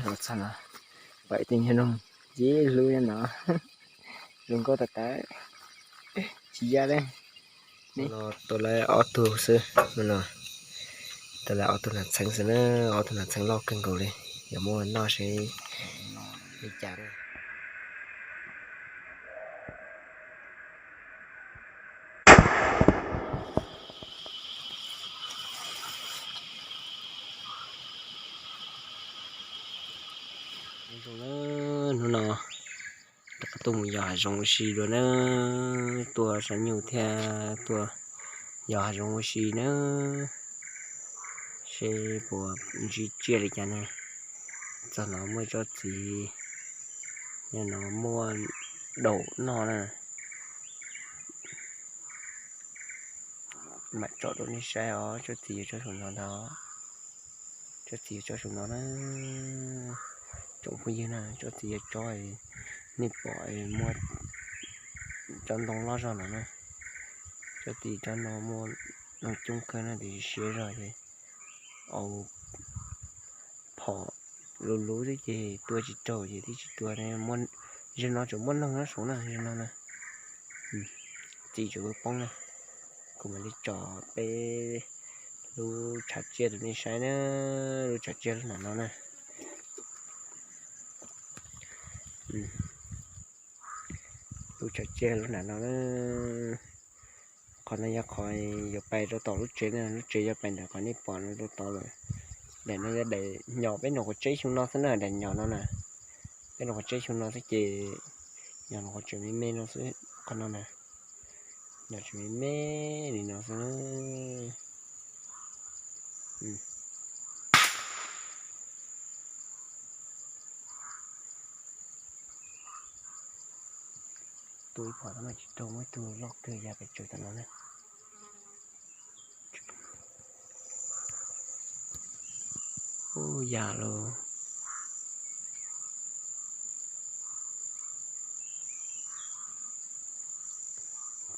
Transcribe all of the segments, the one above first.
Txog no, pom ib tug nyuag noog, ib hlub nyob no, zoo nkauj tas tas, tsis yaj li. Tua lawm ob tug xwb no, tua lawm ob tug nas txheeb xwb na, ob tug nas txheeb loj kawg nkaus li, yuav muab noj seb li cas na. Zoo na, hnub no rov qab tuaj mus yos hav zoov ua si dua na, tua sav nyuj thiab tuaj yos hav zoov ua si na, seb puas ntsib tsiaj li cas na. Txog no muaj tsob txiv, nyob no muaj daum noj na. Mam tsom rau nej saib os, tsob txiv yuav tsob saum no ntag. Tsob txiv yuav tsob saum no na. Tsoom phooj ywg na, tsob txiv yuav tsob, nej pom muaj tsob ntoo loj zog no na. Tsob txiv tsob no muaj ntoo coob kawg na, tiam sis siab zog ces au phom luv luv xwb ces tua tsis raug ces twb tsis tua. Zaum no tseem muaj noog nyob saud na, zaum no na. Txiv tseem poob na. Kuv mam li tsom peb lub tshav tsiaj rau nej saib na, lub tshav tsiaj lub nram no na. Lub tshav tsiaj lub nram no na. Qhov no yog qhov yuav pais rau tom lub tsev na, lub tsev yuav pais ntawm qhov nej pom no rau tod lawm. Daim no yog daim nyom peb nyuam qhuav tseb xyoo no xwb na, daim nyom no na. Peb nyuam qhuav tseb xyoo no xwb ces nyom nyuam qhuav tseem me me no xwb, qhov no na. Nyom tseem me me li no xwb. Tua ib phom no tsis raug, muaj ib tug loj kawg ya pes tsawg tam no na. Ub, ya lauj.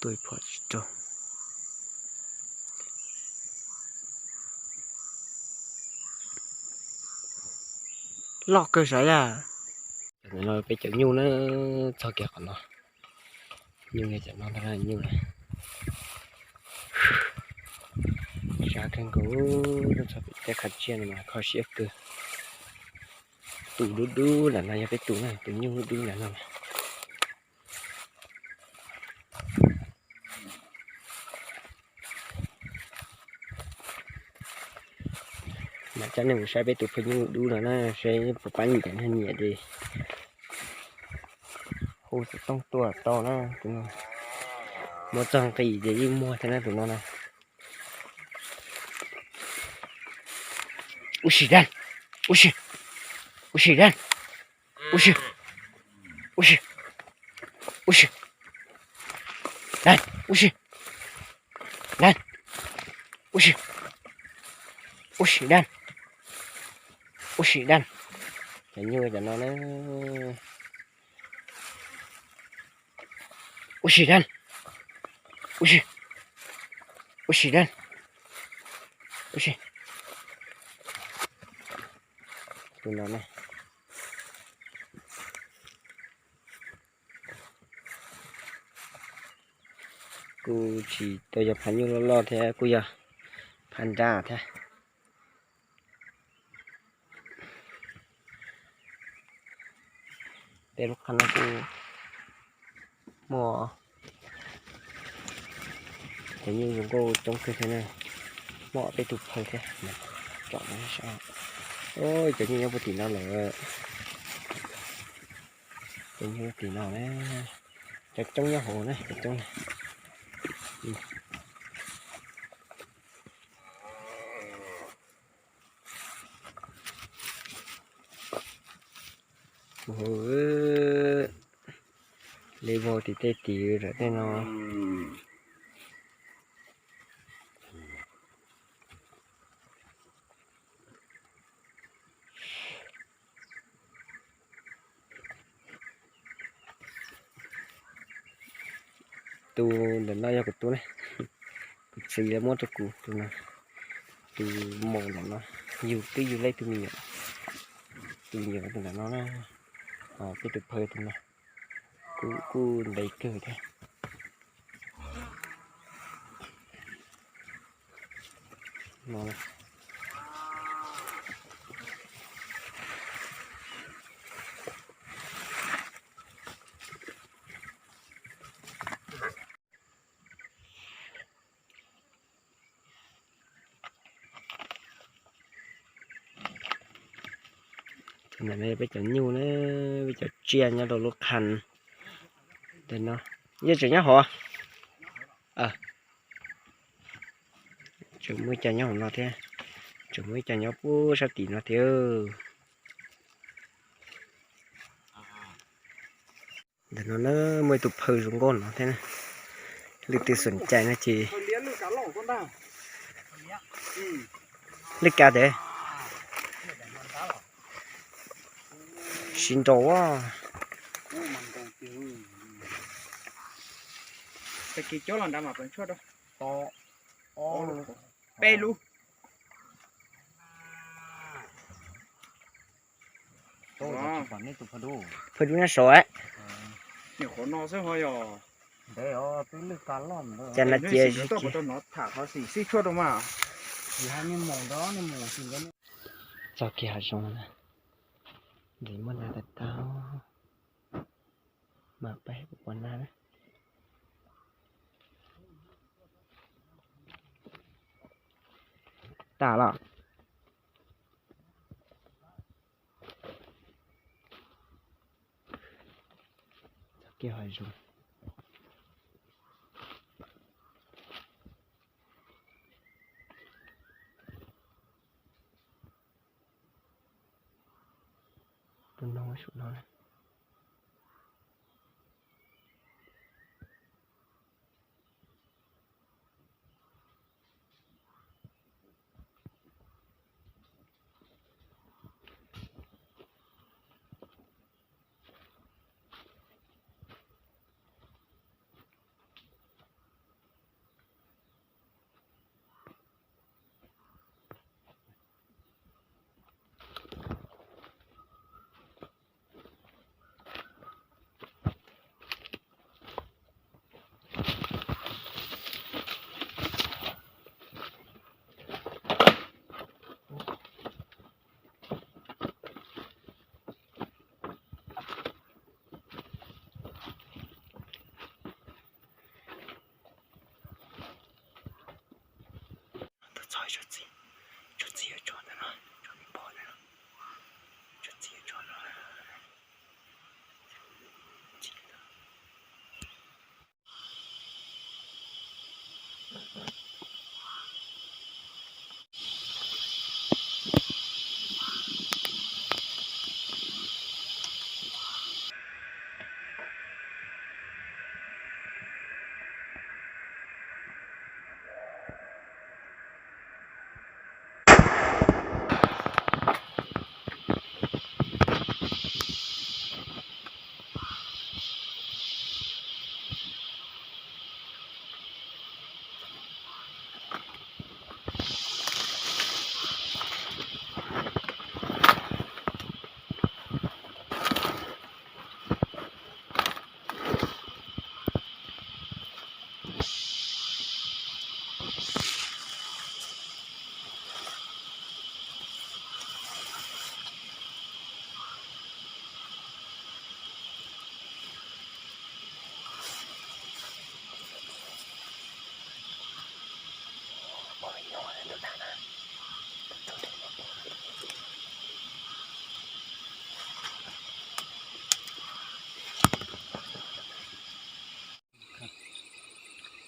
Tua ib phom tsis raug. Loj kawg sav yaj. Cov no peb cov nyuj na, txog kiag qhov no. Nyuj yog cov no ntag, nyuj na. Sab kawg nkaus, txog pem tej qhov tsiaj no mas kho siab kawg. Tus dub dub ntawm no yog peb tus na, tus nyuj dub dub ntawm no. Mam coj nej mus saib peb tus phooj ywg dub no na, seb puas pab nyiam nyiam ces hu xov tooj tuaj tau na. Tus no muab txog nqis ces yeej muag thiab na tus no na. Ub si dab, ub si, ub si dab, ub si, ub si, ub si, dab, ub si, dab, ub si, ub si dab, ub si dab, cov nyuj cov no na. Ub si dab, ub si, ub si dab, ub si, tus no na. Kuj tsis tau yog phav nyuj loj loj thiab, kuj yog phav nrab thiab. Peb lub qab no kuj muaj cov nyuj zoo nkauj coob kawg thiab na. Muaj peb tug phaw thiab. Tsom no saib. Cov nyuj nyob puag tim no lawm. Cov nyuj tim no na. Cov coob nyob hauv na, cov coob na. Li vau tim tej tim lawm tej no. Tus ntawm no yog kuv tub ne, kuv txiv lawv muab rau kuv tus no, tus maum ntawm no, yug twb yug lej tug me nyuam. Tus nyiam tus ntawm no na, peb tus phaw tus no kuj ntev kawg thiab. Tus ntawm no peb cov nyuj na, peb cov tsiaj nyob rau lub qhov ntawm no. Yeej tseem nyob hauv. Tseem muaj ib co nyob hauv no thiab, tseem muaj ib co nyob puag sab tim no thiab. Ntawm no na muaj ib tug phaw zoo nkauj no thiab. Leej twg xom cai no ces lwj kav tes, siv nraus. Peb lub. Phaw dub nyob saud. Cas no cia tsis txog kiag hav zoov na, ntxim muaj nas tas tas, mas peb puas pom nas na. Tas los. Txog kiag hav zoov. Tus noog saum no. Tuaj txog tsob txiv, tsob txiv yuav tso ntawm no, tsob me pom ntawm no, tsob txiv yuav tso no.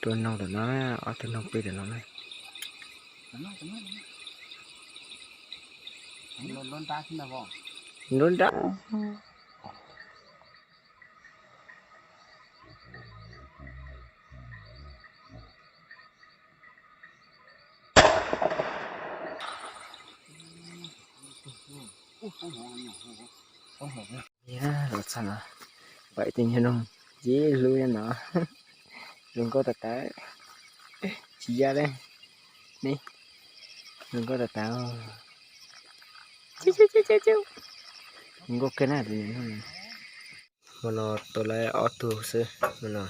Tus noog ntawm no, ob tug noog pw ntawm no na. Nruab nrab. Los txog no, pom ib tug nyuag noog, ib hlub no, zoo nkauj tas tas, tsis ya li, ne, zoo nkauj tas tas. Nkauj kawg na. Hmo no tau lawm ob tug xwb, hmo no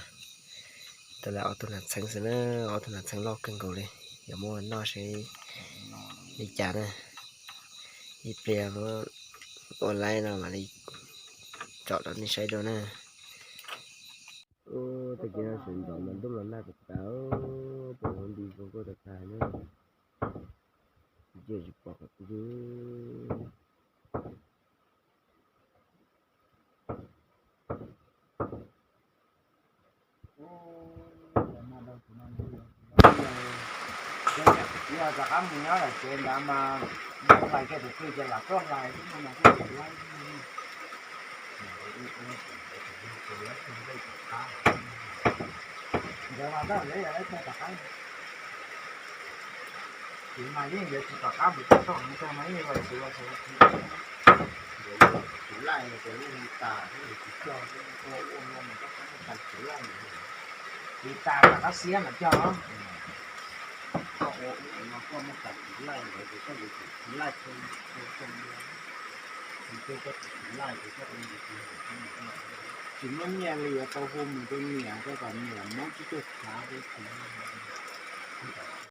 tau lawm ob tug nas txheeb xwb na, ob tug nas txheeb loj kawg nkaus li, yuav muab noj saib li cas na. Ib pliag muab ua laib no mam li tsom rau nej saib dua na. Tag kis no sawv ntxov mas ntuj los nag tas tas, pom huv nti zoo nkauj tas tas na. Cia tsis pom qhov twg. Yog rov qab mus nyob lawm tsev ntawd mas hlais kiag tus kwj ces lam tuaj hlais xwb no mas kuj tsis laib. Ntawd mas tab sis yog laib tag tom qab. Tiv mas yeej yuav tsis tom qab mus txog txog mus txog mas yeej yuav tsis ua tsis ua tsis tiv laij ces yeej li tas thiab, tsis cog ua ua no mas koj txhob muaj tas tiv laij. Li tas mas koj siab mas cog. Koj ua ua no koj muaj tas tiv laij lawm ces koj yuav tsum tiv laij txog txog txog. Tsis muaj nyiaj li yuav tau hu mus rau niam, koj kom niam muab tsib caug phav rau kuv.